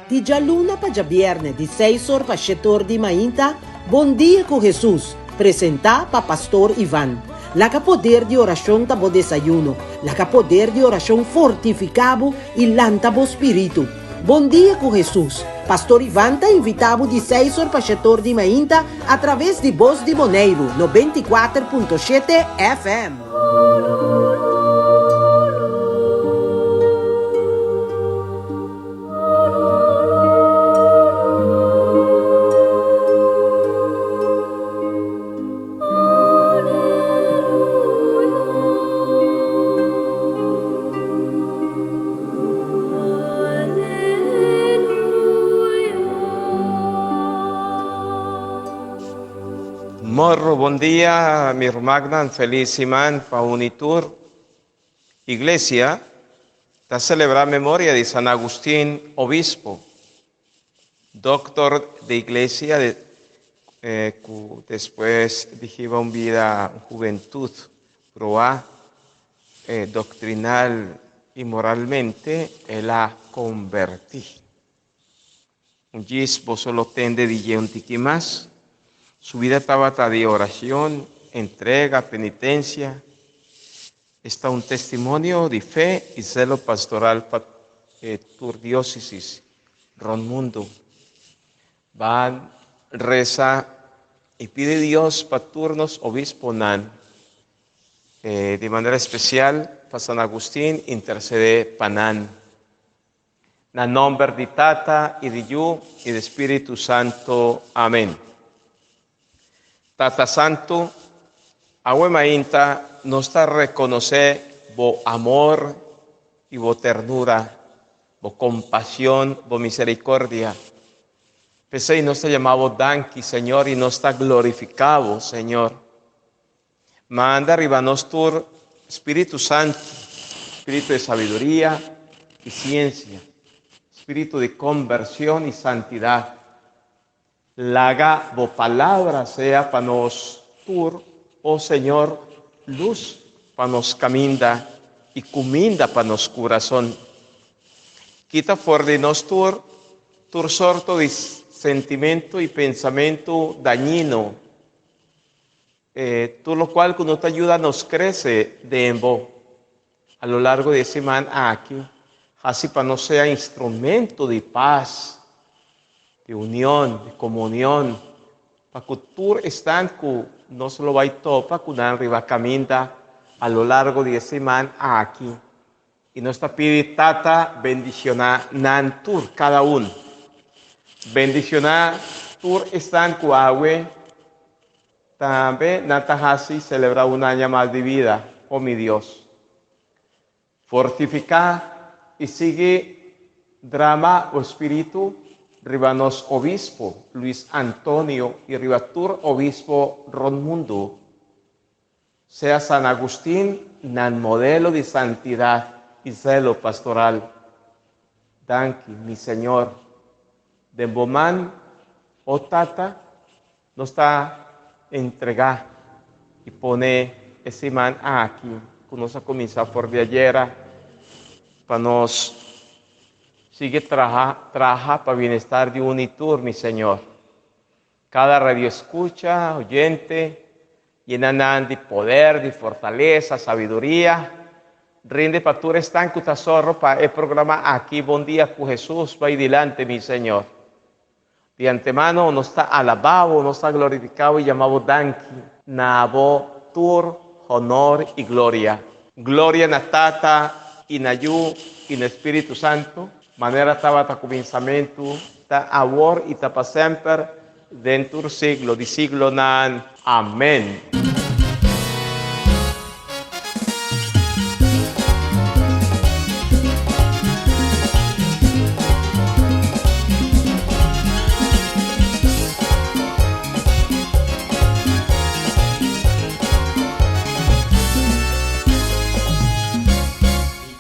Di djaluna pa djabièrnè di seis or pa shete or di mainta, Bon Dia ku Hesus, presentá pa Pastor Ivan. Laga poder di orashon ta bo desayuno. Laga poder di orashon fortifiká bo i lanta bo spiritu. Bon Dia ku Hesus, Pastor Ivan ta invitá bo di seis or pa shete or di mainta atraves di Bos di Boneiru 94.7 FM. Morro, bon dia, mi rumannan. Feliz siman pa uni tur. Iglesia ta selebrá memoria di San Agustin Obispo, doktor di iglesia ku despues di hiba un bida, un hubentut proá doktrinal i moralmente, el a kombertí. Un djis boso lo tende di dje un tiki mas. Su bida tabata di oracion, entrega, penitencia. Esta un testimonio di fe y zelo pastoral pa e tur diócesis rond mundo. Ban reza y pidi Dios pa tur nos obisponan, di manera especial pa San Agustin intercede pa nan. Na nomber di Tata i di Yu i di Spiritu Santo. Amen. Tata Santu, awe mainta nos ta rekonosé bo amor i bo ternura, bo kompashon, bo miserikordia. P'esei nos ta yama bo danki, Señor, i nos ta glorifiká bo, Señor. Manda riba nos tur Spiritu Santu, spiritu di sabiduria i siensia, spiritu di kombershon i santidat. Laga bo palabra sea pa nos tur, o Señor, lus pa nos kaminda i kuminda pa nos kurason. Kita for di nos tur tur sorto di sentimentu i pensamentu dañino. Tur locual cu no ta yuda nos crece den bo a lo largo di e siman aki, haci pa nos sea instrumento di paz, di union, di comunion, pa cu tur esnan cu nos lo bay topa cu nan riba caminda a lo largo di e siman aki. Y nos ta pidi Tata bendiciona nan tur, cada un. Bendiciona tur esnan cu awe tambe nan ta haci celebra un aña mas di bida, oh mi Dios. Fortifica y sigui drama bo Spiritu riba nos Obispo Luis Antonio y riba tur Obispo rond mundo. Sea San Agustin nan modelo di santidad y zelo pastoral. Danki, mi Señor. Den bo man, o Tata, nos ta entrega y pone e siman aki cu nos a cuminsa for di ayera pa nos sigui traha, traha pa bienestar di un y tur, mi Señor. Cada radioescucha, oyente, Yena nan di poder, di fortalesa, sabiduria. Rinde pa tur esnan ku ta sòru pa e programa aki Bon Dia ku Hesus bai dilanti, mi Señor. Di antemano nos ta alabá bo, nos ta glorifiká bo i yama bo danki. Na bo tur honor i gloria. Gloria na Tata i na Yu i na Spiritu Santu, manera tabata kuminsamentu, ta awor i ta pa semper, Den tur siglo di siglonan. Amen.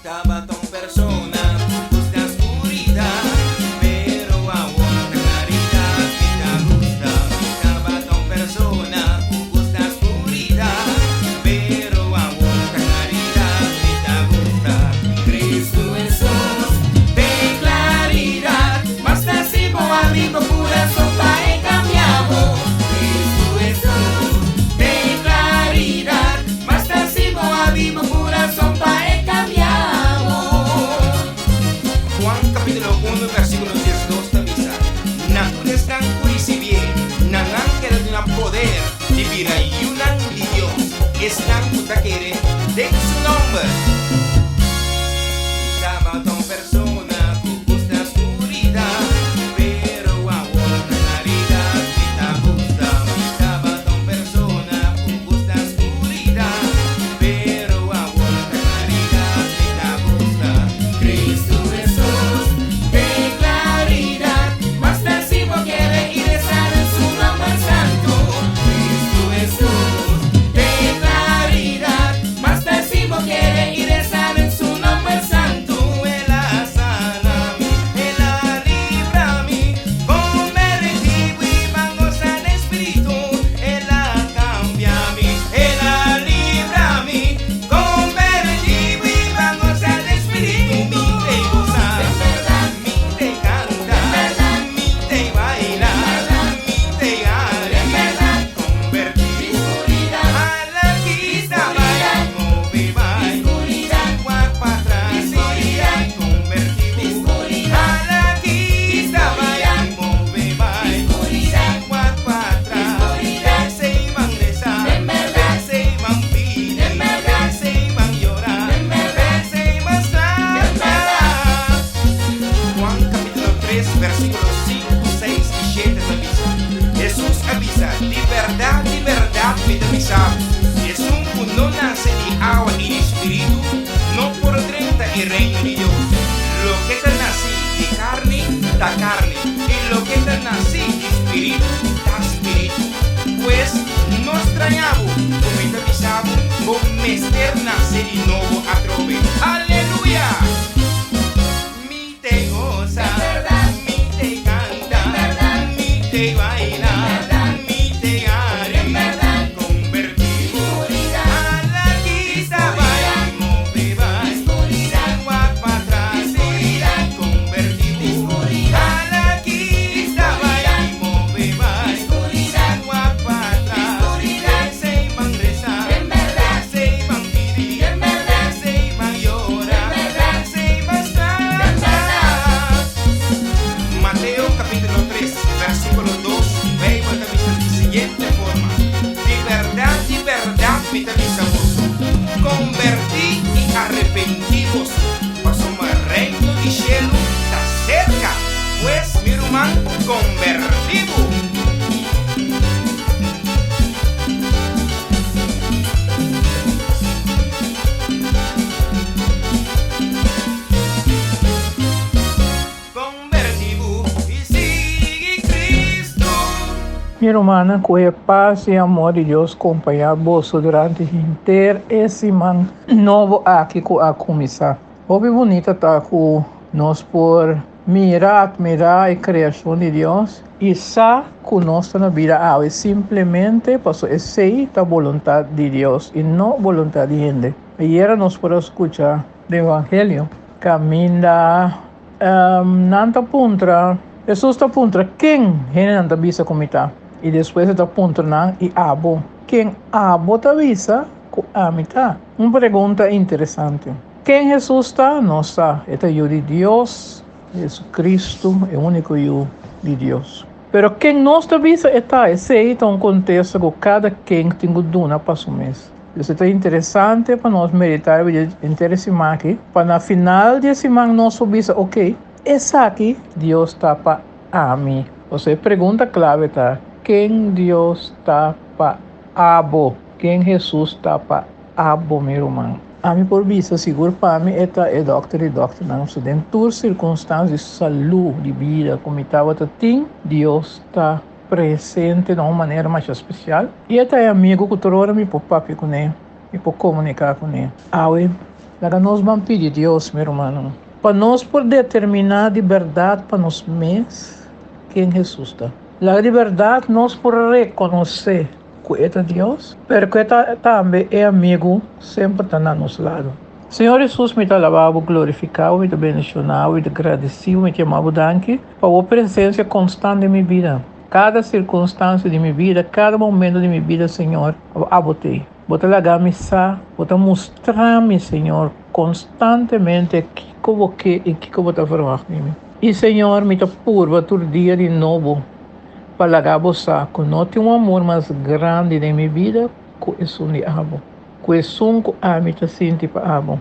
Tabata un persona ku gusta skuridat, pero awor ta klaridat mi ta gusta. Tabata un persona ku gusta skuridat. capítulo 1 versículo 12 ta bisa, Na tur esnan ku risibié, na nan el a duna poder di bira yunan di Dios, esnan ku ta kere den su nòmber. Mi tabata un persona ku gusta skuridat, pero awor ta klaridat mi ta gusta. Mi tabata un persona ku gusta skuridat, pero awor ta klaridat mi ta gusta. Cristo Hesus den klaridat, basta si bo kere i resa den su nòmber santu. Cristo Hesus den klaridat, basta si bo kere i resa den su nòmber santu. El a sana mi, el a libra mi, konbertí bo i ban gosa den spiritu. El a kambia mi, el a libra mi, konbertí bo i ban gosa den spiritu. Mi te gosa, mi te kanta, mi te baila, mi te hari, konbertí bo a la kita bai, move bai, sin wak pa tras, konbertí bo a la kita bai, move bai, sin wak pa tras. P'esei ban resa, p'esei ban pidi, p'esei ban yora, p'esei ban sklama. Juan capítulo 3 versículo 5, 6 i 7 ta bisa, Hesus a bisa, Di bèrdat, di bèrdat mi ta bisa bo, esun ku no nase di awa i di spiritu no por drenta e reino di Dios. Loke ta nasí di karni ta karni, i loke ta nasí di spiritu ta spiritu. Pues, no straña bo ku mi ta bisa bo, bo mester nase di nobo atrobe. Aleluya! Mi te gosa, mi te kanta, mi te baila, mi te hari, konbertí bo a la kita bai, move bai, sin wak pa tras, konbertí bo a la kita bai, move bai, sin wak pa tras, p'esei ban resa, p'esei ban pidi, p'esei ban yora, p'esei ban sklama. Mateo capítulo 3, versículo 2, Bijbel ta bisa di siguiente forma, Di bèrdat, di bèrdat mi ta bisa boso, Kombertí i arepentí boso, pasobra Reino di shelu ta serka. Pues, mi ruman, kombertí bo! Kombertí bo i sigui Kristu. Mi rumannan, ku e pas i amor di Dios kompañá boso durante henter e siman nobo aki ku a kuminsá. Hopi bunita ta ku nos por mira, atmirá e kreashon di Dios i sa ku nos ta na bida awe simplemente pasobra esei ta boluntat di Dios i no boluntat di hende. Ayera nos por a skucha den Evangelio kaminda nan ta puntra, Hesus ta puntra, Ken hendenan ta bisa ku mi ta? I despues e ta puntra nan, I abo, ken abo ta bisa ku ami ta? Un pregunta interesante. Ken Hesus ta? Nos sa, e ta Yu di Dios, Jesucristo, e úniko Yu di Dios. Pero ken nos ta bisa e ta? Esei ta un kontesta ku kada ken tin ku duna pa su mes. Esei ta interesante pa nos meditá riba dje henter e siman aki, pa na final di e siman nos por bisa, Oke, esaki Dios ta pa ami. Osea, e pregunta klave ta, Ken Dios ta pa abo? Ken Hesus ta pa abo, mi ruman? Ami por bisa sigur pa mi e ta e dòkter di dòkternan. So den tur sirkunstansia di salú, di bida ku mi tabata tin, Dios ta presente na un manera masha spesial. I e ta e amigu ku tur ora mi por papia kuné, mi por komuniká kuné. Awe, laga nos ban pidi Dios, mi rumannan, pa nos por determiná di bèrdat pa nos mes ken Hesus ta. Laga di bèrdat nos por rekonosé ku e ta Dios, pero ku e ta tambe e amigu semper ta na nos lado. Señor Hesus, mi ta alabá bo, glorifiká bo, mi ta bendishoná bo, mi ta gradisí bo, mi ta yama bo danki pa bo presensia konstant den mi bida. Kada sirkunstansia di mi bida, kada momento di mi bida, Señor, abo t'ei. Bo ta laga mi sa, Bo ta mustra mi, Señor, konstantemente kiko Bo ke i kiko Bo ta ferwagt di mi. I, Señor, mi ta purba tur dia di nobo pa laga Bo sa ku no tin un amor mas grandi den mi bida ku esun di Abo, ku esun ku ami ta sinti pa Abo.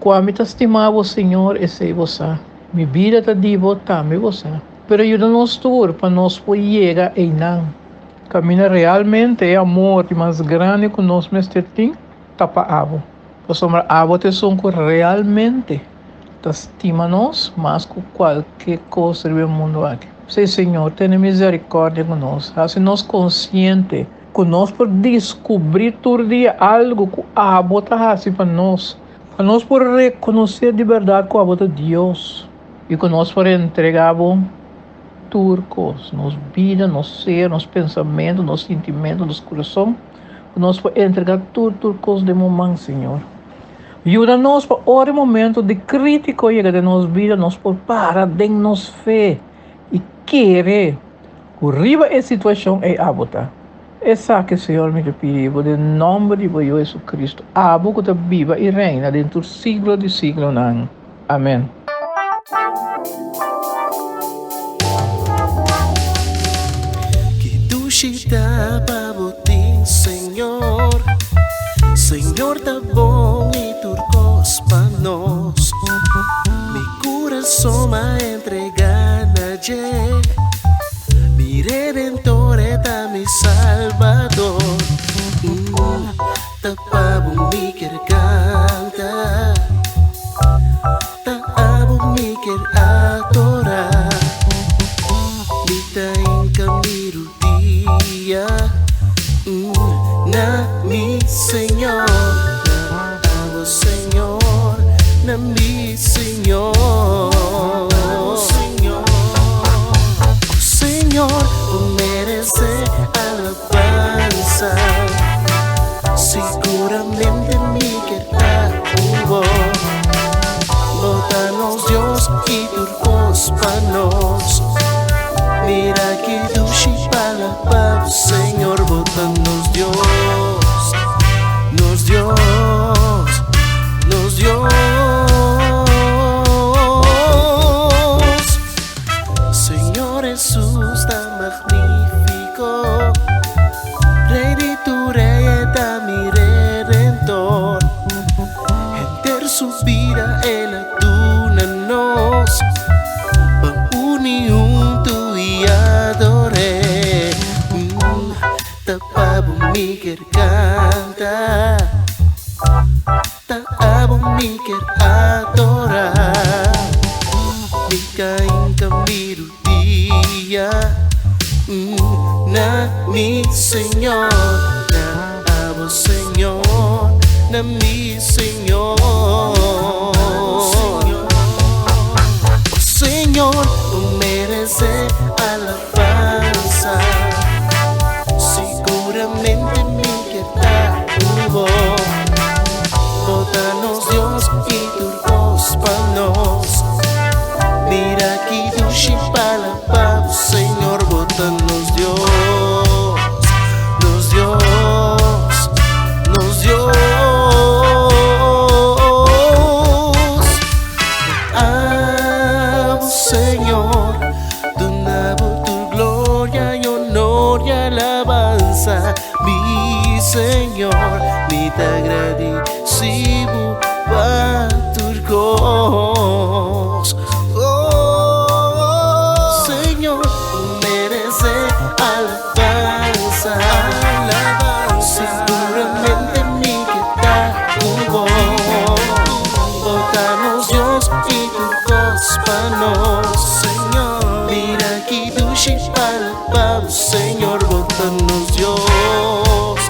Ku ami ta stima Bo, Señor, esei Bo sa. Mi bida ta di Bo, tambe Bo sa. Pero yuda nos tur pa nos por yega einan. Kaminda realmente e amor di mas grandi ku nos mester tin ta pa abo, pasobra abo ta esun ku realmente ta stima nos mas ku kualke kos riba e mundu aki. P'esei, Señor, tene miserikòrdia ku nos, hasi nos konsiente ku nos por diskubrí tur dia algu ku abo ta hasi pa nos, pa nos por rekonosé di bèrdat ku abo ta Dios i ku nos por entregá bo tur kos, nos bida, nos ser, nos pensamentu, nos sintimentu, nos kurason, ku nos por entregá tur tur kos den bo man, Señor. Yuda nos pa ora e momentu di krítiko yega den nos bida, nos por para den nos fe i kere ku riba e situashon ei abo ta. Esaki, Señor, mi ta pidi bo den nòmber di bo Yu Jesucristo, abo ku ta biba i reina den tur siglo di siglonan. Amèn. Ki dushi ta pa bo tin, Señor. Señor ta bon i tur kos pa nos. Mi kurason a entregá na dje. Mi Redentor e ta mi Salbador. Ta pa bo mi kier canta, Ta abo mi kier adora. Mi ta hinca mi rudia na mi Señor, Na abo Señor, na mi Señor. Oh Señor, bo merece alabanza. Siguramente mi kier ta ku bo. Bo ta nos Dios i tur kos pa nos. Mira ki dushi palabra, Señor, bo ta nos Dios, nos Dios, nos Dios. Señor Jesús ta magnífico, Rey di tur rey e ta mi Redentor. Henter su bida el a duna nos, pa uni huntu i ador'é. Ta pa bo mi kier canta, Ta abo mi kier adora. Mi kainka mi rudia na mi Señor, na abo Señor, na mi Señor. Oh Señor, bo merece alabanza. Siguramente mi kier ta cu bo. Bo ta nos Dios y tur cos pa nos. Mira ki dushi palabra, Señor, bo ta nos Dios, nos Dios, nos Dios. Abo, Señor, duna bo tur gloria y honor y alabanza, mi Señor, mi ta agradeci bo pa tur cos. Oh, Señor, bo merece alabanza, Seguramente mi ke ta cu bo. Bo ta nos Dios y tur cos pa nos. Mira ki dushi palabra, Señor, bo ta nos Dios,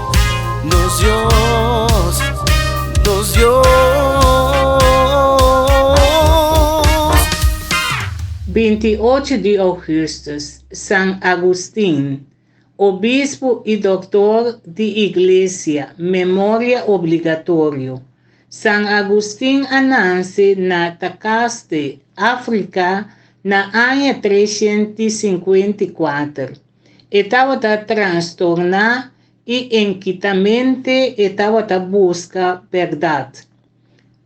nos Dios, nos Dios. 28 di ougùstùs, San Agustin, obispu i dòktor di Iglesia, memoria obligatorio. San Agustin a nanse na Takaste, Afrika, na aña 354. E tabata trastorná. i enkitamente e tabata buska bèrdat.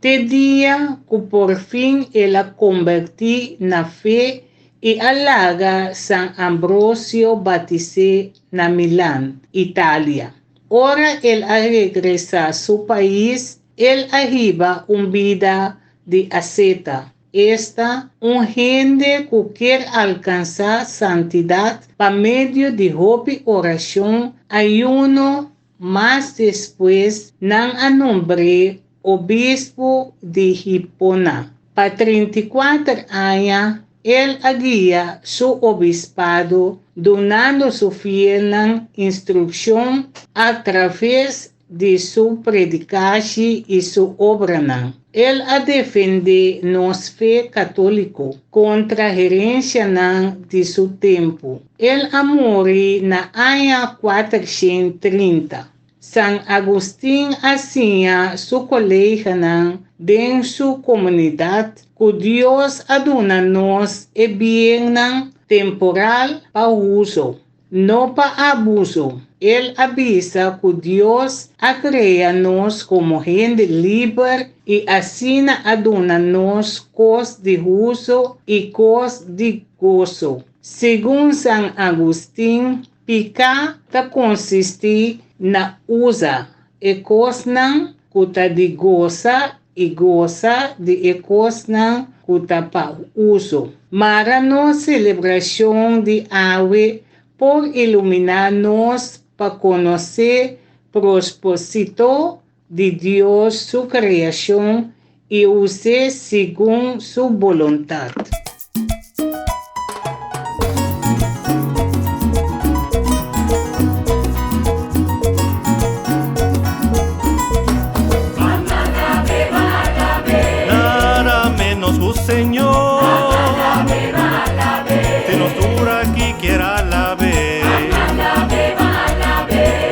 Te dia ku porfin el a kombertí na fe i a laga San Ambrosio batis'é na Milan, Italia. Ora el a regresá su pais, el a hiba un bida di aseta, esta, un hende ku kier alkansá santidat pa medio di hopi orashon, ayuno Mas despues nan a nombr'é obispu di Hipona. Pa 34 aña el a guia su obispado dunando su fielnan instrukshon a traves di su predikashi i su obranan. El a defendé nos fe katóliko kontra herencianan di su tempu. El a muri na aña 430. San Agustin a siña su koleganan den su komunidat ku Dios a duna nos e biennan temporal pa uso, no pa abuso. El a bisa ku Dios a krea nos komo hende liber i asina a duna nos kos di uso i kos di goso. Segun San Agustin, piká ta konsistí na usa e kosnan ku ta di gosa i gosa di e kosnan ku ta pa uso. Mara nos selebrashon di awe por iluminá nos pa konosé prosposito di Dios su kreashon i us'é segun su boluntat. Nada menos ku Señor. Si nos tur aki kier alab'é.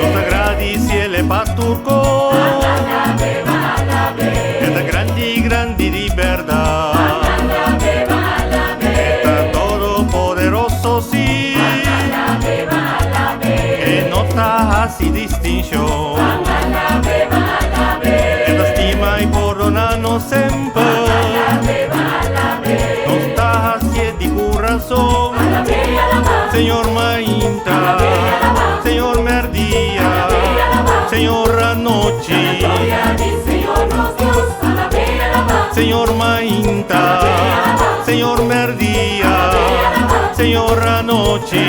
Nos ta gradisiel e pa tur kos. E ta grandi, grandi di bèrdat. E ta todopoderoso, sí. E no ta hasi distinshon. E ta stima i pordoná nos semper. Nos ta hasié di kurason. Señor mainta, Señor merdia, Señor anochi. Señor mainta, Señor merdia, Señor anochi.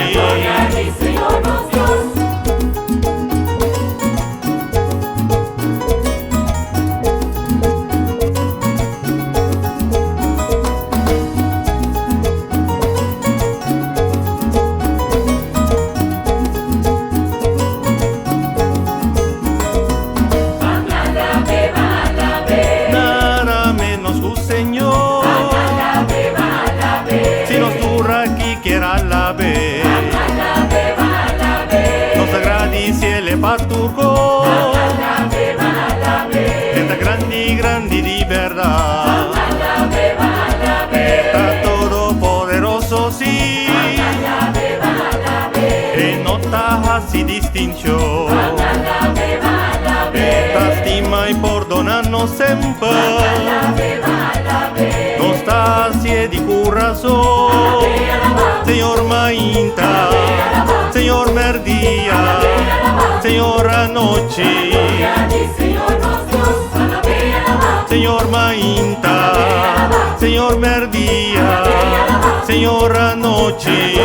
Nada menos ku Señor. Si nos tur aki kier alab'é. Nos ta gradisiel e pa tur kos. E ta grandi, grandi di bèrdat. E ta todopoderoso, sí. E no ta hasi distinshon. E ta stima i pordona nos semper. Nos ta hasié di kurason. Señor mainta, Señor merdia, Señor anochi. Señor mainta, Señor merdia, Señor anochi.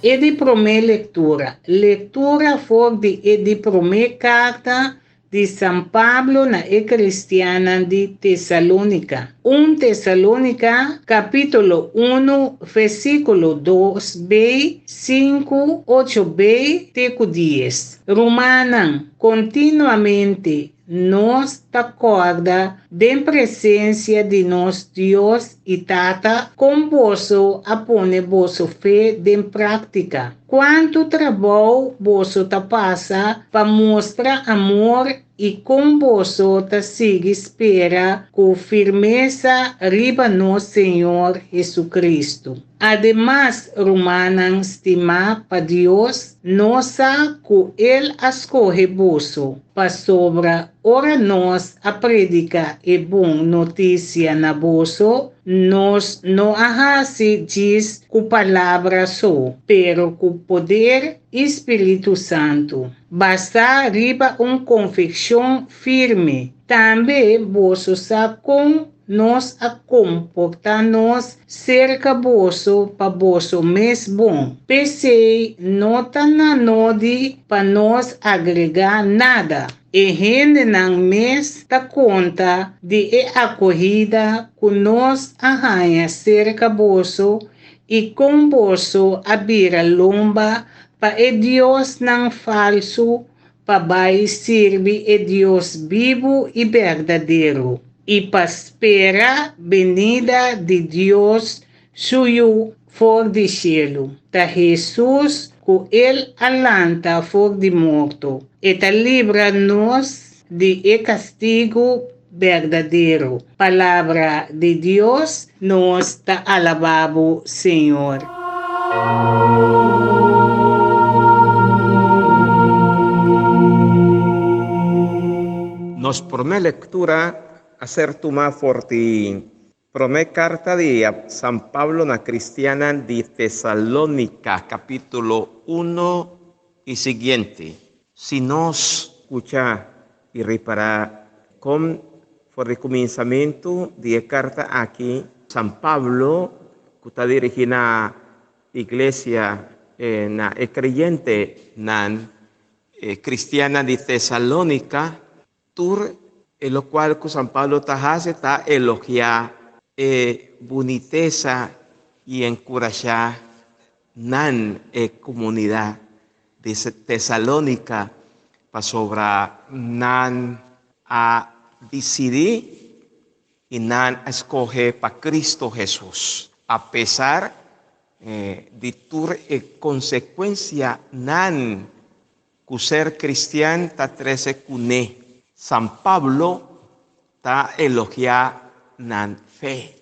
E di promé lektura. Lektura for di e di promé karta di San Pablo na e kristiannan di Tesalónika. Un Tesalónika, kapítulo unu, versíkulo dos b, sinku, ocho b te ku dies. Rumannan, kontinuamente nos. ta kòrda den presensia di nos Dios i Tata kon boso a pone boso fe den práktika. Kuantu trabou boso ta pasa pa mustra amor i kon boso ta sigui spera ku firmesa riba nos Señor Hesukristu. Ademas, rumannan stimá pa Dios, nos sa ku el a skohe boso, pasobra ora nos a prediká e bon notisia na boso, nos no a hasi djis ku palabra so, pero ku poder i spiritu santu, basá riba un konvikshon firme. Tambe boso sa kon nos a komportá nos serka boso pa boso mes bon. P'esei no ta na nodi pa nos agregá nada. E hendenan mes ta konta di e akohida ku nos a haña serka boso i kon boso a bira lomba pa e diosnan falsu pa bai sirbi e Dios bibu i berdadero, i pa spera benida di Dios su Yu for di shelu, ta Hesus ku el a lanta for di morto. E ta libra nos di e kastigu berdadero. Palabra di Dios, nos ta alabá bo, Señor. Nos promé lektura a ser tumá for di promé karta di San Pablo na kristiannan di Tesalónika, kapítulo uno i siguiente. Si nos skucha i ripará kon for di kuminsamentu di e karta aki, San Pablo ku ta dirigí na iglesia, na e kreyentenan kristiannan di Tesalónika, tur e lokual ku San Pablo ta hasi ta elogiá e bunitesa i enkurashá nan e komunidat di Tesalónika pasobra nan a disidí i nan a skohe pa Kristu Hesus, apesar di tur e konsekuensianan ku ser kristian ta trese kuné. San Pablo ta elogiá nan fe,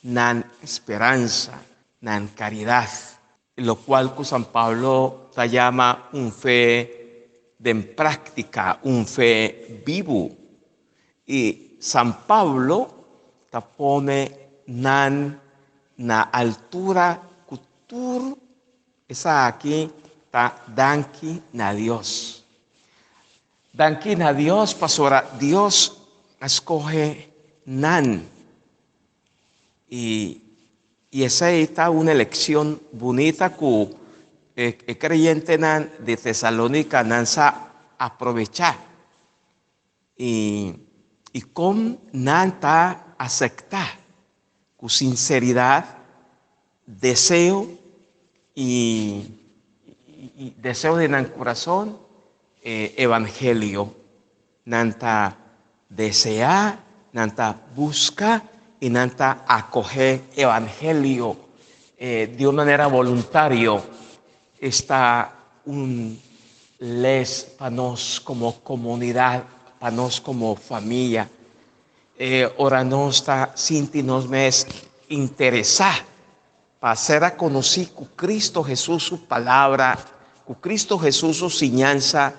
nan speransa, nan karidat, lokual ku San Pablo ta yama un fe den práktika, un fe bibu. I San Pablo ta pone nan na altura ku tur esaki ta danki na Dios. Danki na Dios pasobra Dios a skohe nan. I i esei ta un elekshon bunita ku e e kreyentenan di Tesalónika nan sa aprovechá. I i kon nan ta asektá ku sinseridat, deseo i i deseo di nan kurason e evangelio. Nan ta deseá, nan ta buska i nan ta akohé evangelio di un manera boluntario. Esta un les pa nos komo komunidat, pa nos komo famia. Ora nos ta sinti nos mes interesá pa ser a konosí ku Kristu Hesus su palabra, ku Kristu Hesus su siñansa,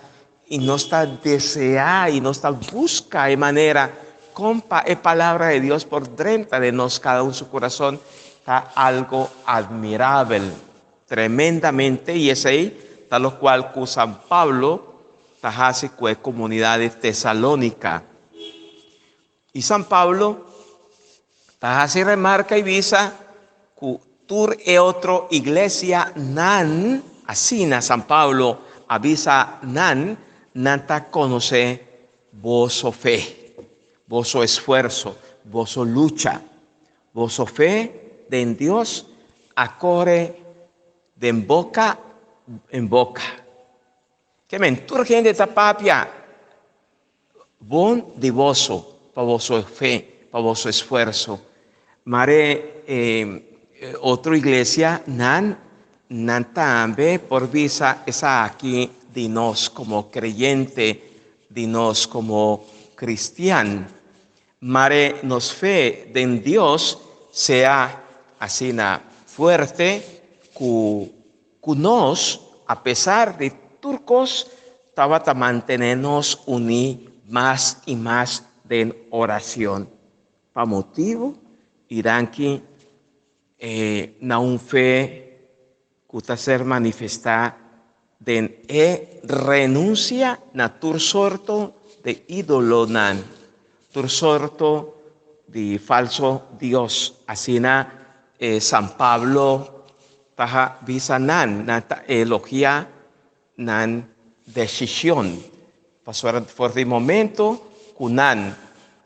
i nos ta deseá i nos ta buska e manera kon pa e palabra di Dios por drenta den nos kada un su kurason, ta algo admirabel tremendamente, i esei ta lokual ku San Pablo ta hasi ku e komunidat di Tesalónika. I San Pablo ta hasi remarka i bisa ku tur e otro iglesianan, asina San Pablo a bisa nan, nan ta konosé boso fe, boso esfuerso, boso lucha. Boso fe den Dios a kore den boka en boka. Ke men, tur hende ta papia. Bon di boso pa boso fe, pa boso esfuerso. Mare otro iglesia nan nan tambe por bisa esaki di nos komo kreyente, di nos komo kristian. Mare nos fe den Dios sea asina fuerte ku ku nos, apesar di tur kos, tabata mantené nos uní mas i mas den orashon. Pa motibu i danki na un fe ku ta ser manifestá den e renunsia na tur sorto de ídolonan, tur sorto di falso dios. Asina San Pablo ta bisa nan, nan ta elogiá nan desishon, pasobra for di momento ku nan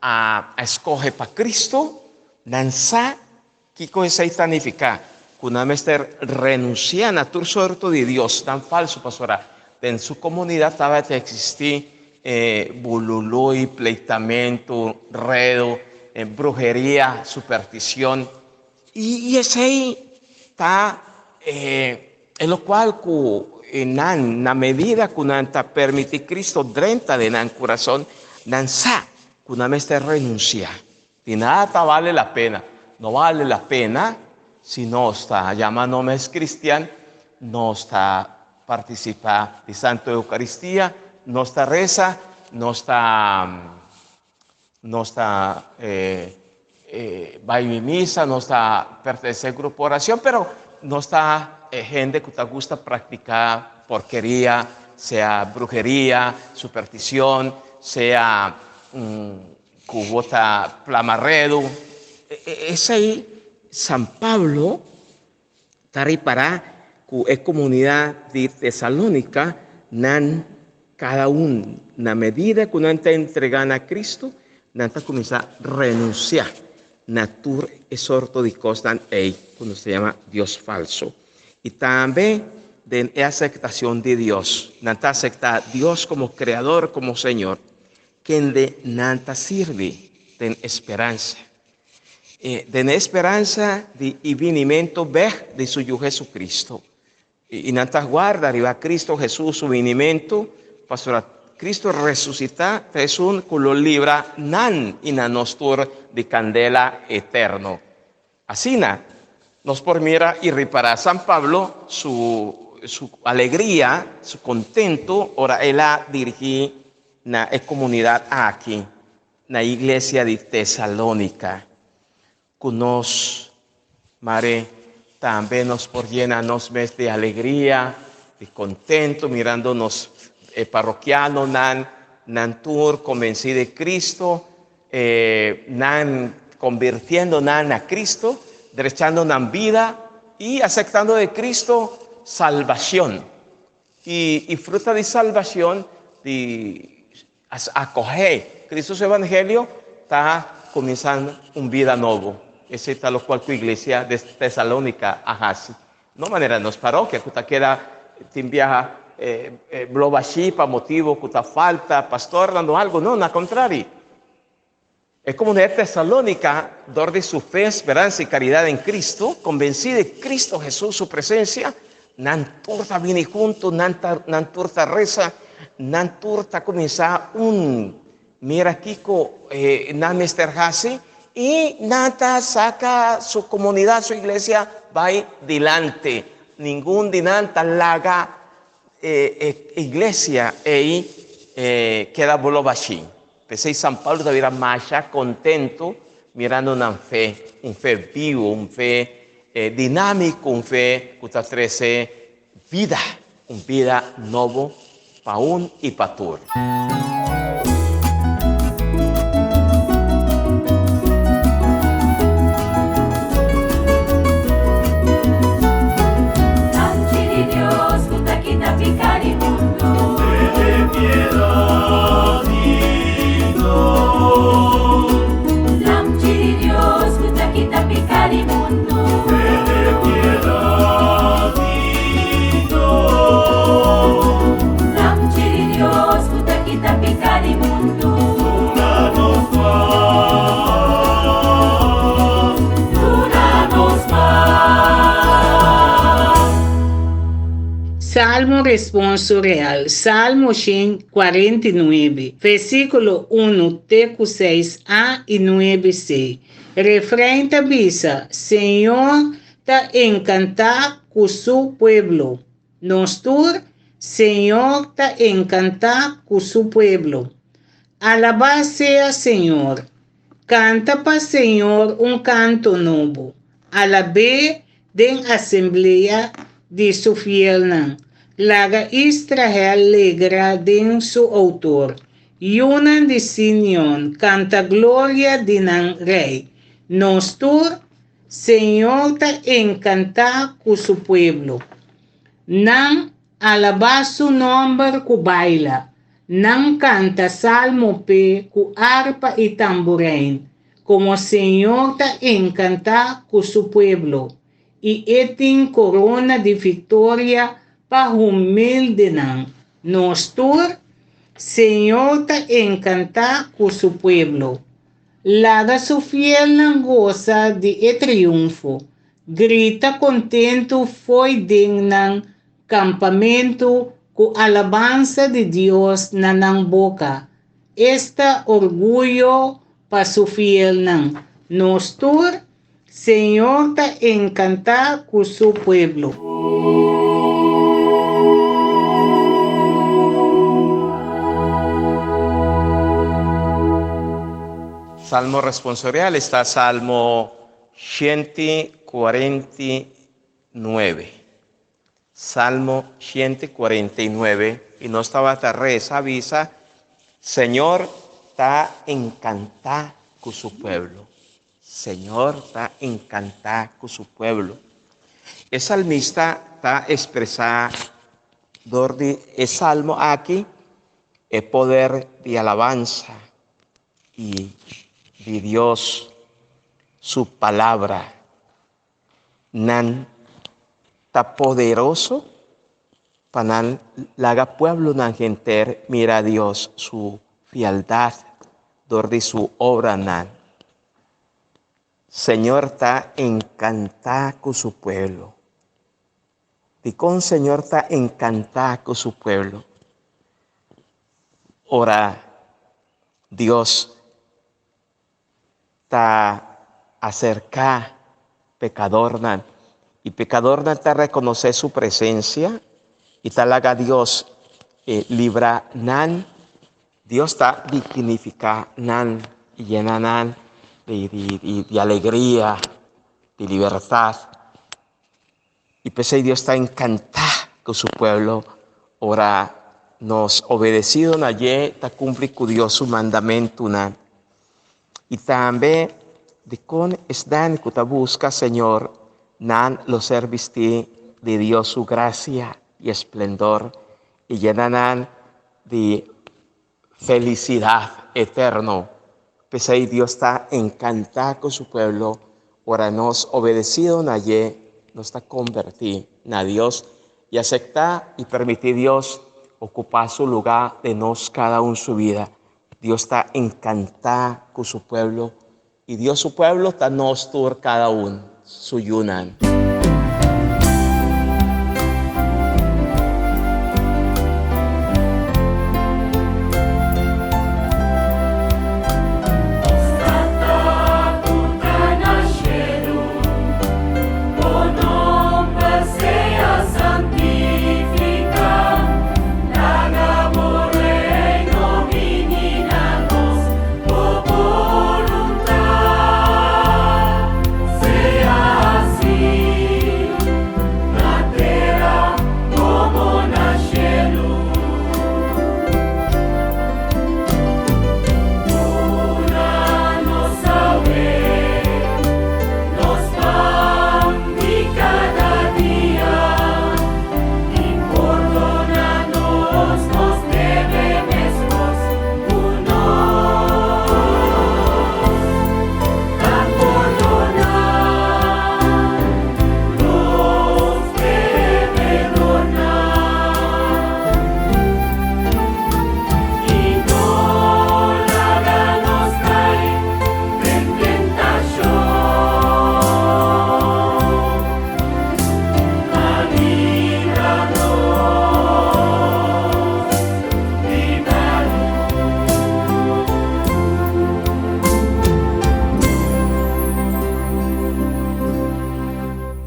a skohe pa Kristu, nan sa kiko esei ta nifiká, ku nan mester renunsiá na tur sorto di diosnan falsu, pasobra den su komunidat tabata eksistí bulului, pleitamentu, redu, bruheria, superstishon. I esei ta e lokual ku nan, na medida ku nan ta permití Kristu drenta den nan kurason, nan sa ku nan mester renunsiá. Di nada ta bale la pena. No bale la pena si nos ta yama nos mes kristian, nos ta partisipá di Santo Eukaristia, nos ta resa, nos ta nos ta bai misa, nos ta pertenesé grupo orashon, pero nos ta hende ku ta gusta praktiká porkeria, sea bruheria, superstishon, sea ku bo ta plama redu. Esei San Pablo ta ripará ku e komunidat di Tesalónika nan kada un na medida ku nan ta entregá na Kristu, nan ta kuminsá renunsiá na tur e sorto di kosnan ei ku nos ta yama dios falsu. I tambe den e asektashon di Dios, nan ta asektá Dios komo Kreador, komo Señor, kende nan ta sirbi den speransa. Den e speransa di e binimento bèk di su Yu Jesucristo. I nan ta guarda riba Cristo Jesus su binimento, pasobra Cristo resusitá ta esun ku lo libra nan i na nos tur di kandela eterno. Asina, nos por mira i ripará San Pablo su su alegria, su kontentu ora el a dirigí na e komunidat aki, na iglesia di Tesalónika. Ku nos, mare, tambe nos por yena nos mes di alegria, di kontentu, mirando nos parokianonan, nan tur konbensí di Cristo, nan konvirtiendo nan na Cristo, drechando nan bida i aceptando de Cristo salbacion. I fruta di salbacion di acoge Cristo su evangelio ta cuminsa un bida nobo. Esey ta locual cu iglesia de Tesalonica a haci. No manera nos parokia cu ta keda tin biaha blo bashi pa motibo cu ta falta pastornan o algo, no, na contrari. E comunidad de Tesalonica, dor di su fe, speransa y caridad en Cristo, convenci di Cristo Jesus su presencia, nan tur ta bini hunto, nan ta nan tur ta reza, nan tur ta cuminsa un mira kico nan mester haci y nan ta saca su comunidad, su iglesia bay dilanti. Ningun di nan ta laga e iglesia ey keda bolo bashi. P'esei San Pablo ta bira masha kontentu mirando nan fe, un fe bibu, un fe dinámiko, un fe ku ta trese bida, un bida nobo pa un i pa tur. Lamchi di Dios ku ta kita piká di mundu. Tene piedad di nos. Lamchi di Dios ku ta kita piká di mundu. Tene piedad di nos. Lamchi di Dios ku ta kita piká. Salmo responsorial, Salmo 149, versíkulo 1 te ku 6a i 9c. Refrein ta bisa, Señor ta enkantá ku su pueblo. Nos tur, Señor ta enkantá ku su pueblo. Alabá sea Señor. Kanta pa Señor un kanto nobo. Alab'é den asamblea di su fielnan. Laga Israel legra den su Outor. Yunan di Simeon, kanta gloria di nan Rei. Nos tur, Señor ta enkantá ku su pueblo. Nan alabá su nòmber ku baila. Nan kanta salmo p'e ku arpa i tamburein, komo Señor ta enkantá ku su pueblo, i e tin korona di viktoria pa humildenan. Nos tur, Señor ta enkantá ku su pueblo. Laga su fielnan gosa di e triunfo, grita kontentu fo'i den nan kampamentu ku alabansa di Dios na nan boka. Esta orguyo pa su fielnan! Nos tur, Señor ta enkantá ku su pueblo. Salmo responsorial esta Salmo 149. Salmo 149 i nos tabata resa bisa, Señor ta enkantá ku su pueblo. Señor ta enkantá ku su pueblo. E salmista ta ekspresá dor di e salmo aki e poder di alabansa i di Dios su palabra. Nan ta poderoso pa nan laga pueblonan henter mira Dios su fieldat dor di su obranan. Señor ta enkantá ku su pueblo. Dikon Señor ta enkantá ku su pueblo? Ora Dios ta aserká pekadornan i pekadornan ta rekonosé su presensia i ta laga Dios libra nan, Dios ta dignifiká nan i yena nan di alegria, di libertat. I p'esei Dios ta enkantá ku su pueblo ora nos obedesido na dje ta kumpli ku Dios su mandamentunan. I tambe dikon esnan ku ta buska Señor nan lo ser bistí di Dios su grasia i esplendor i yena nan di Felisidat eterno. P'esei Dios ta enkantá ku su pueblo. Ora nos obedesido na dje, nos ta kombertí na Dios i asektá i permití Dios okupá su lugá den nos kada un su bida. Dios ta enkantá ku su pueblo i Dios su pueblo ta nos tur kada un, su yunan.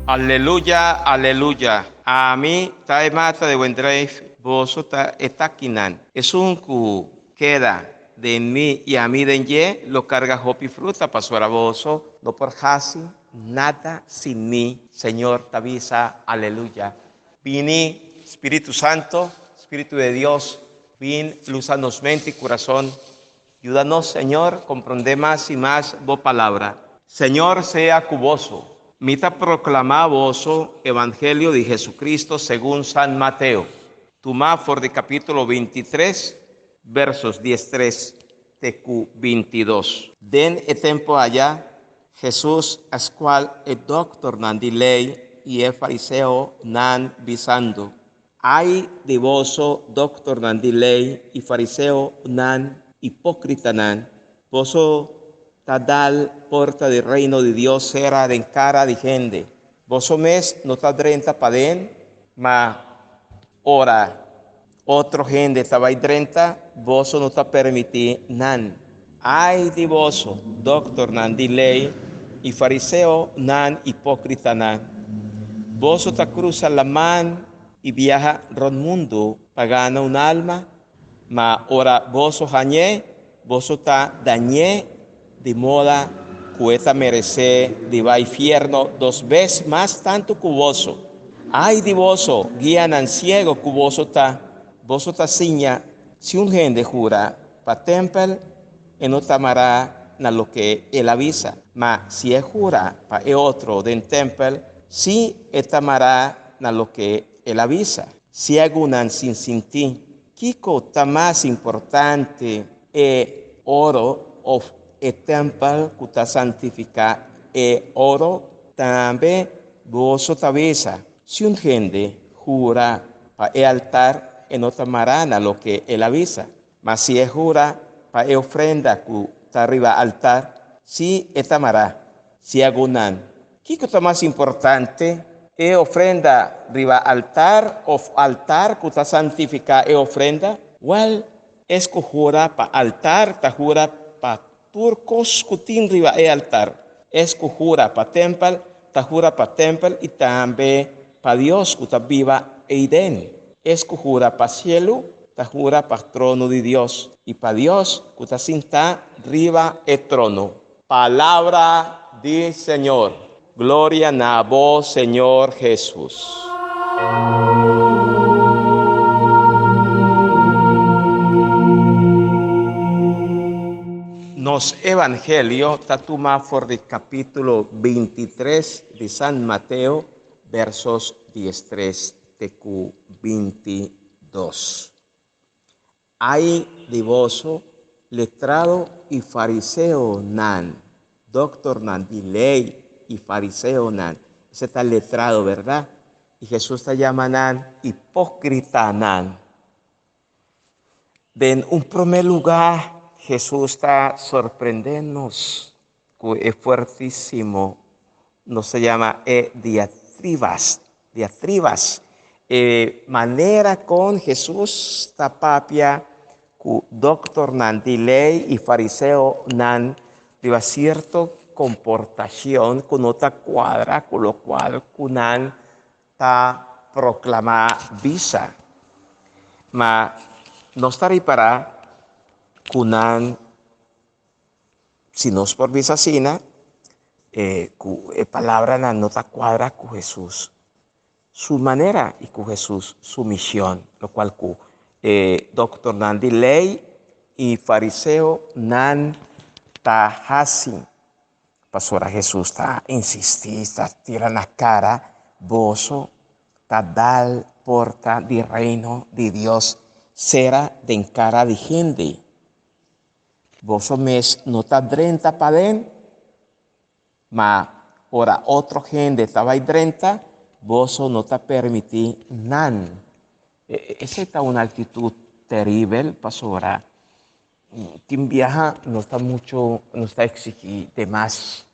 Aleluya, aleluya. Ami ta e mata di wendreif, boso ta e takinan. Esun ku keda den mi i ami den dje lo karga hopi fruta, pasobra boso no por hasi nada sin mi, Señor ta bisa. Aleluya. Bini, Spiritu Santo, Spiritu de Dios, bin lusa nos mente i kurason. Yuda nos, Señor, komprondé mas i mas bo Palabra. Señor sea ku boso. Mi ta proklamá boso Evangelio di Jesucristo segun San Mateo, tumá for di kapítulo 23, versos 13 te ku 22. Den e tempu aya, Hesus a skual e dòktornan di lei i e fariseonan, bisando, Ai di boso, dòktornan di lei i fariseonan, hipókritanan! Boso ta dal porta di Reino di Dios sera den kara di hende. Boso mes no ta drenta paden, ma ora otro hende ta bai drenta, boso no ta permití nan. Ai di boso, dòktornan di lei i fariseonan hipókritanan! Boso ta krusa laman i biaha rònt mundu pa gana un alma, ma ora boso hañ'é, boso ta dañ'é di moda ku e ta meresé di bai fièrnu dos bes mas tantu ku boso. Ai di boso, guianan siego ku boso ta! Boso ta siña, si un hende hura pa tèmpel, e no ta mará na loke el a bisa, ma si e hura pa e otro den tèmpel, sí e ta mará na loke el a bisa. Siegunan sin sintí, kiko ta mas importante, e oro òf e tèmpel ku ta santifiká e oro? Tambe boso ta bisa, Si un hende hura pa e altar, e no ta mará na loke el a bisa. Ma si e hura pa e ofrenda ku ta riba altar, sí e ta mará. Siagunan, kiko ta mas importante, e ofrenda riba altar òf altar ku ta santifiká e ofrenda? Wèl, es ku hura pa altar ta hura pa tur kos ku tin riba e altar. Es ku hura pa tèmpel ta hura pa tèmpel i tambe pa Dios ku ta biba eiden. Es ku hura pa sielu ta hura pa trono di Dios i pa Dios ku ta sintá riba e trono. Palabra di Señor. Gloria na bo, Señor Jesus. Nos Evangelio ta tuma for di capítulo 23 di San Mateo, versos 13 te cu 22. Ai di boso, letrado i fariseonan, doktornan di lei i fariseonan. Esei ta letrado, bèrdat? I Hesus ta yama nan hipókritanan. Den un promé lugá, Hesus ta sorprendé nos ku e fuertísimo, nos ta yama e diatribas, diatribas, e manera kon Hesus ta papia ku doktornan di lei i fariseonan riba sierto komportashon ku no ta kuadra ku lokual ku nan ta proklamá bisa. Ma nos ta ripará ku nan Si nos por bisa asina, e ku e palabranan no ta kuadra ku Hesus su manera i ku Hesus su mishon, lokual ku e doktornan di lei i fariseonan ta hasi. Pasobra Hesus ta insistí, ta tira na kara, Boso ta dal porta di Reino di Dios sera den kara di hende. Boso mes no ta drenta paden, ma ora otro hende ta bai drenta, boso no ta permití nan. Esei ta un aktitut teribel pasobra tin biaha nos ta muchu, nos ta eksigí demas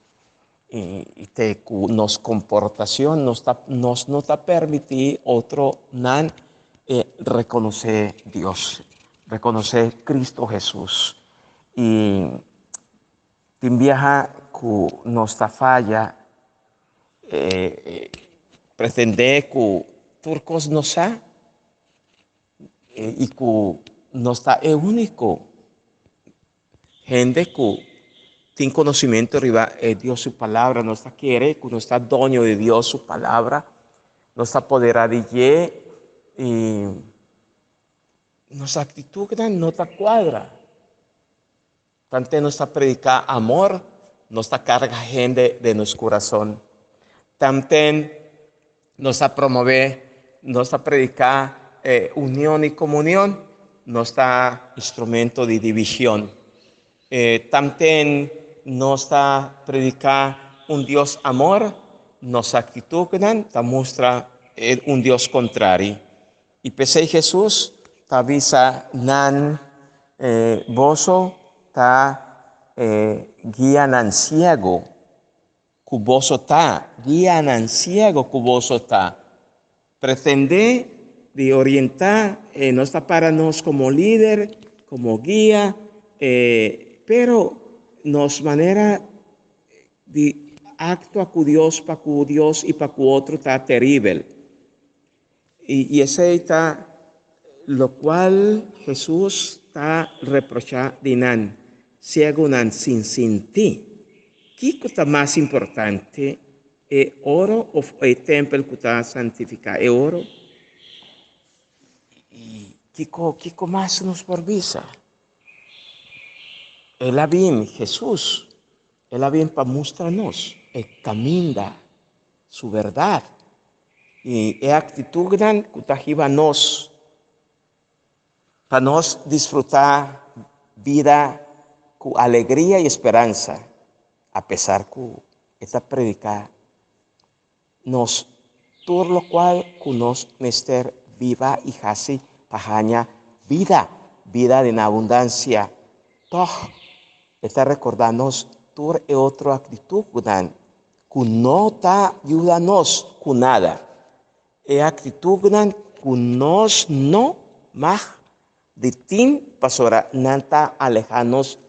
i te ku nos komportashon nos ta nos no ta permití otronan rekonosé Dios, rekonosé Cristo Hesus. I tin biaha ku nos ta faya. pretendé ku tur kos nos sa i ku nos ta e úniko hende ku tin konosimentu riba e Dios su palabra. Nos ta kere ku nos ta doño di Dios su palabra, nos ta poderá di dje i nos aktitutnan no ta kuadra. Tante nos ta prediká amor, nos ta karga hende den nos kurason. Tanten nos ta promové, nos ta prediká union i komunion, nos ta instrumento di divishon. Tanten nos ta prediká un Dios amor, nos aktitutnan ta mustra un Dios kontrari. I p'esei Hesus ta bisa nan, Boso ta guianan siegu ku boso ta, guianan siegu ku boso ta. Pretendé di orientá, nos ta para nos komo lider, komo guia, pero nos manera di aktua ku Dios, pa ku Dios i pa ku otro ta teribel. I esei ta lokual Hesus ta reprochá di nan siegunan sin sinti. Kiko ta mas importante, e oro òf e tèmpel ku ta santifiká e oro? I kiko, kiko mas nos por bisa? El a bin, Hesus, el a bin pa mustra nos e kaminda, su bèrdat. I e aktitutnan ku ta hiba nos pa nos disfrutá bida ku alegria i speransa, apesar ku e ta prediká nos tur lokual ku nos mester biba i hasi pa haña bida, bida den abundansia. Tòg e ta rekordá nos tur e otro aktitutnan ku no ta yuda nos ku nada. E aktitutnan ku nos no mag di tin pasobra nan ta alehá nos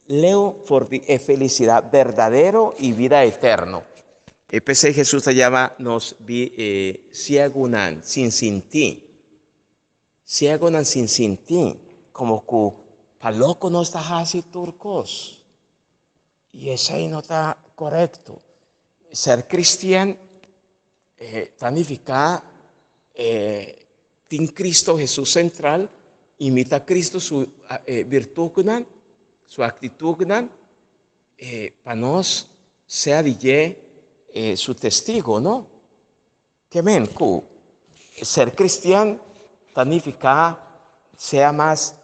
leu for di e felisidat berdadero i bida eterno. E p'esei Hesus ta yama nos siegunan sin sinti. Siegunan sin sinti, komo ku pa loko nos ta hasi tur kos. I esei no ta korekto. Ser kristian ta nifiká tin Kristo Hesus sentral, imita Kristo su birtutnan, su aktitutnan, pa nos sea di dje su testigo, no? Ke men ku ser kristian ta nifiká sea mas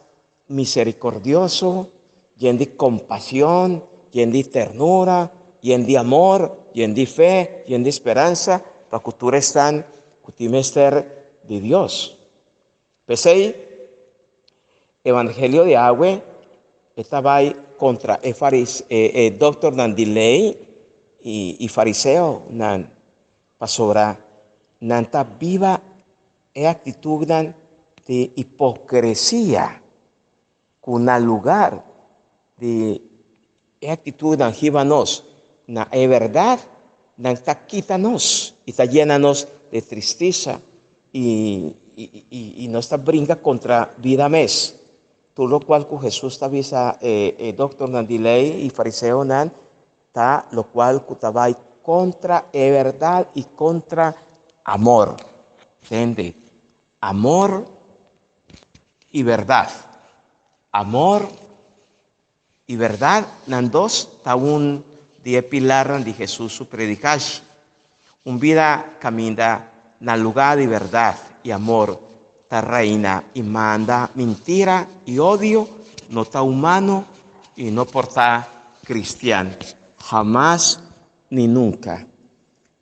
miserikordioso, yen di kompashon, yen di ternura, yen di amor, yen di fe, yen di speransa pa ku tur esnan ku tin mester di Dios. P'esei, evangelio di awe e ta bai kontra e e doktornan di lei i fariseonan, pasobra nan ta biba e aktitutnan di hipokresia ku na lugar di e aktitutnan hiba nos na e bèrdat, nan ta kita nos i ta yena nos di tristesa i nos ta bringa kontra bida mes. Tur lokual ku Hesus ta bisa e doktornan di lei i fariseonan ta lokual ku ta bai kontra e bèrdat i kontra amor. Tende, amor i bèrdat. Amor i bèrdat, nan dos ta un di e pilarnan di Hesus su predikashi. Un bida kaminda na lugá di bèrdat i amor ta reina i manda mintira i odio no ta humano i no por ta kristian, hamas ni nunka.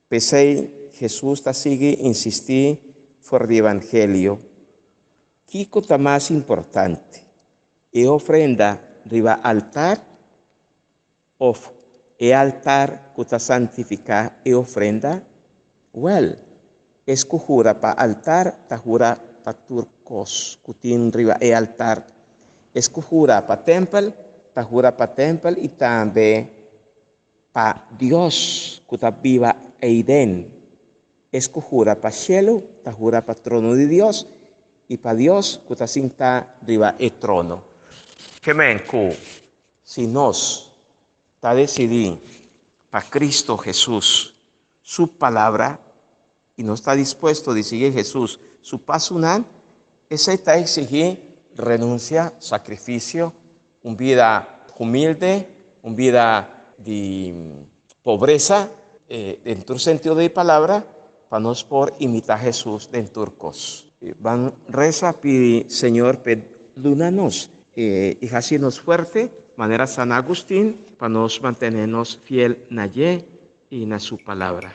P'esei Hesus ta sigui insistí for di evangelio, Kiko ta mas importante, e ofrenda riba altar òf e altar ku ta santifiká e ofrenda? Wèl, es ku hura pa altar ta hura pa tur kos ku tin riba e altar. Es ku hura pa tèmpel ta hura pa tèmpel i tambe pa Dios ku ta biba eiden. Es ku hura pa shelu, ta hura pa trono di Dios, i pa Dios ku ta sintá riba e trono. Ke men ku si nos ta desidí pa Kristu Hesus su palabra i nos ta dispuesto di sigui Hesus su pasonan, esei ta eksigí renunsia, sakrifisio, un bida humilde, un bida di pobresa, den tur sentido di palabra, pa nos por imitá Hesus den tur kos. Ban resa pidi Señor p'e duna nos i hasi nos fuerte, manera San Agustin, pa nos mantené nos fiel na dje i na su palabra.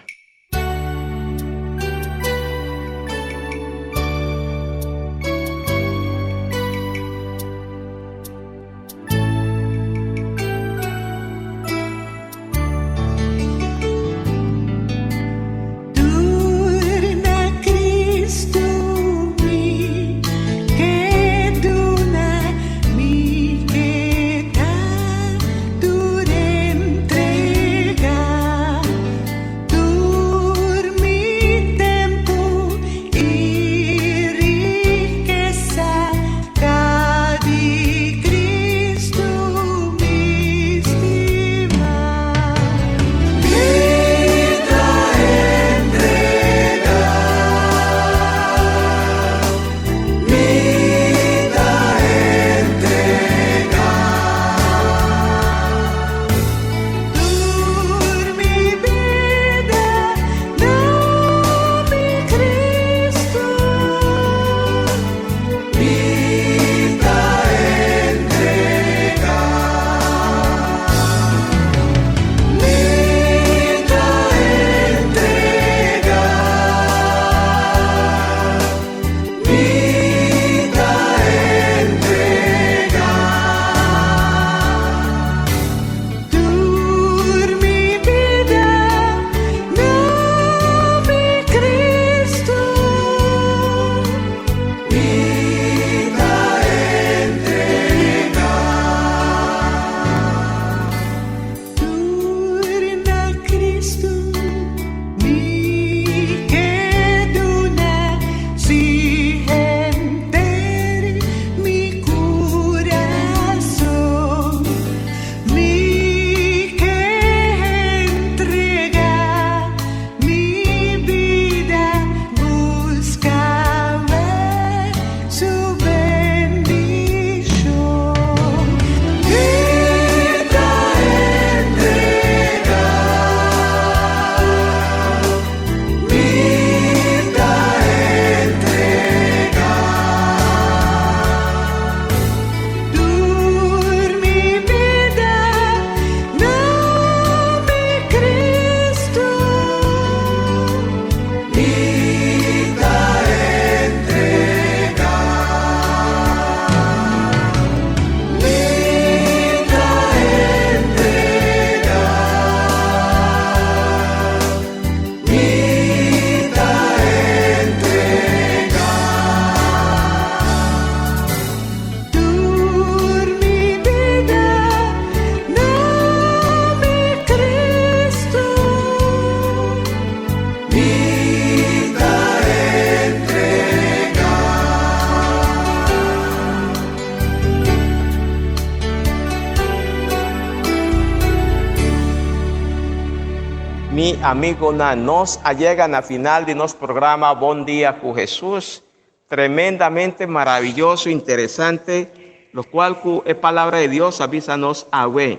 Mi amigonan, nos a yega na final di nos programa Bon Dia ku Hesus. Tremendamente maraviyoso, interesante, lokual ku e Palabra di Dios a bisa nos awe.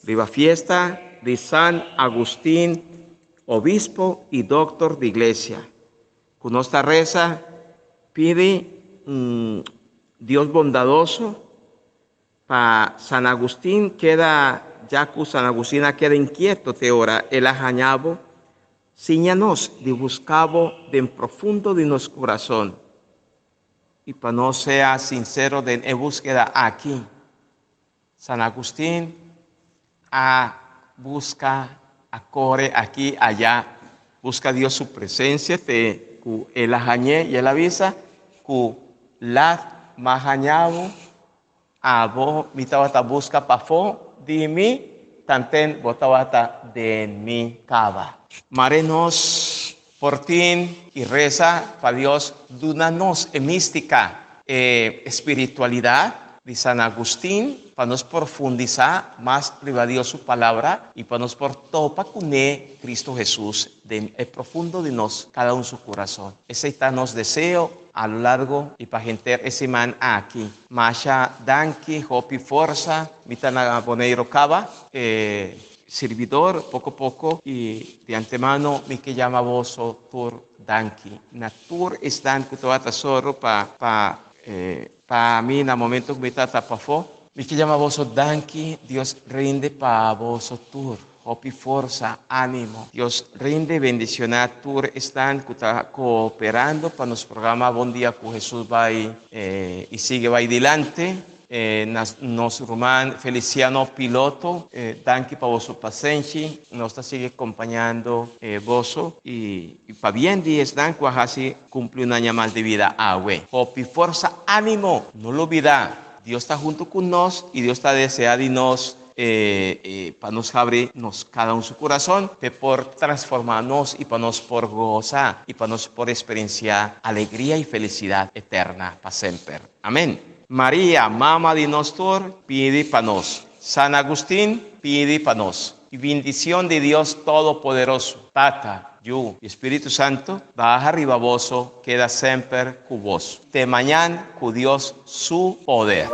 Riba fiesta di San Agustin, obispo i doktor di iglesia. Ku nos ta resa, pidi Dios bondadoso pa San Agustin keda, ya ku San Agustin a keda inkieto te ora el a haña bo, siña nos di buska bo den profundo di nos kurason i pa nos sea sinsero den e búskeda aki. San Agustin a buska, a kore aki aya, buska Dios su presensia te ku el a hañ'é i el a bisa ku lat m'a haña bo, abo mi tabata buska pafó di mi, tanten bo tabata den mi kaba. Mare nos. Por tin i resa pa Dios duna nos e místika, e espiritualidat di San Agustin pa nos profundisá mas riba Dios su palabra i pa nos por topa kuné Kristu Hesus den e profundo di nos kada un su kurason. Esei ta nos deseo a lo largo i pa henter e siman aki. Masha danki, hopi forsa. Mi ta na Boneiru kaba. E sirbidor poko poko i di antemano mi ke yama boso tur danki na tur esnan ku tabata sòru pa pa pa mi na momento ku mi tabata pafó. Mi ke yama boso danki, Dios rinde pa boso tur hopi forsa, ánimo. Dios rinde bendishoná tur esnan ku ta kooperando pa nos programa Bon Dia ku Hesus bai i sigui bai dilanti. Na nos ruman Feliciano Piloto, danki pa boso pasenshi. Nos ta sigui kompañando boso i pabien di esnan ku a hasi kumpli un aña mas di bida awe. Hopi forsa, ánimo! No lubidá, Dios ta huntu ku nos i Dios ta deseá di nos pa nos habri nos kada un su kurason p'e por transformá nos i pa nos por gosa i pa nos por eksperensiá alegria i felisidat eterna pa semper. Amén. Maria, Mama di nos tur, pidi pa nos. San Agustin, pidi pa nos. I bindicion di Dios Todopoderoso, Tata, Yu i Spiritu Santo, baha riba boso, keda semper ku boso. Te mañan ku Dios su poder.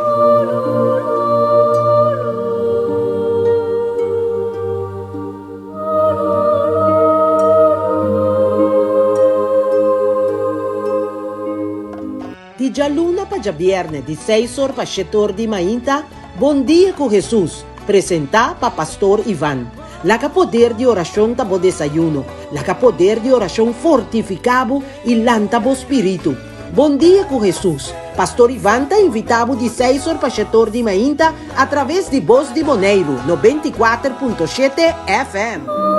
Di djaluna pa djabièrnè di seis or pa shete or di mainta, Bon Dia ku Hesus, presentá pa Pastor Ivan. Laga poder di orashon ta bo desayuno, laga poder di orashon fortifiká bo i lanta bo spiritu. Bon Dia ku Hesus, Pastor Ivan ta invitá bo di seis or pa shete or di mainta atraves di Bos di Boneiru, 94.7 FM.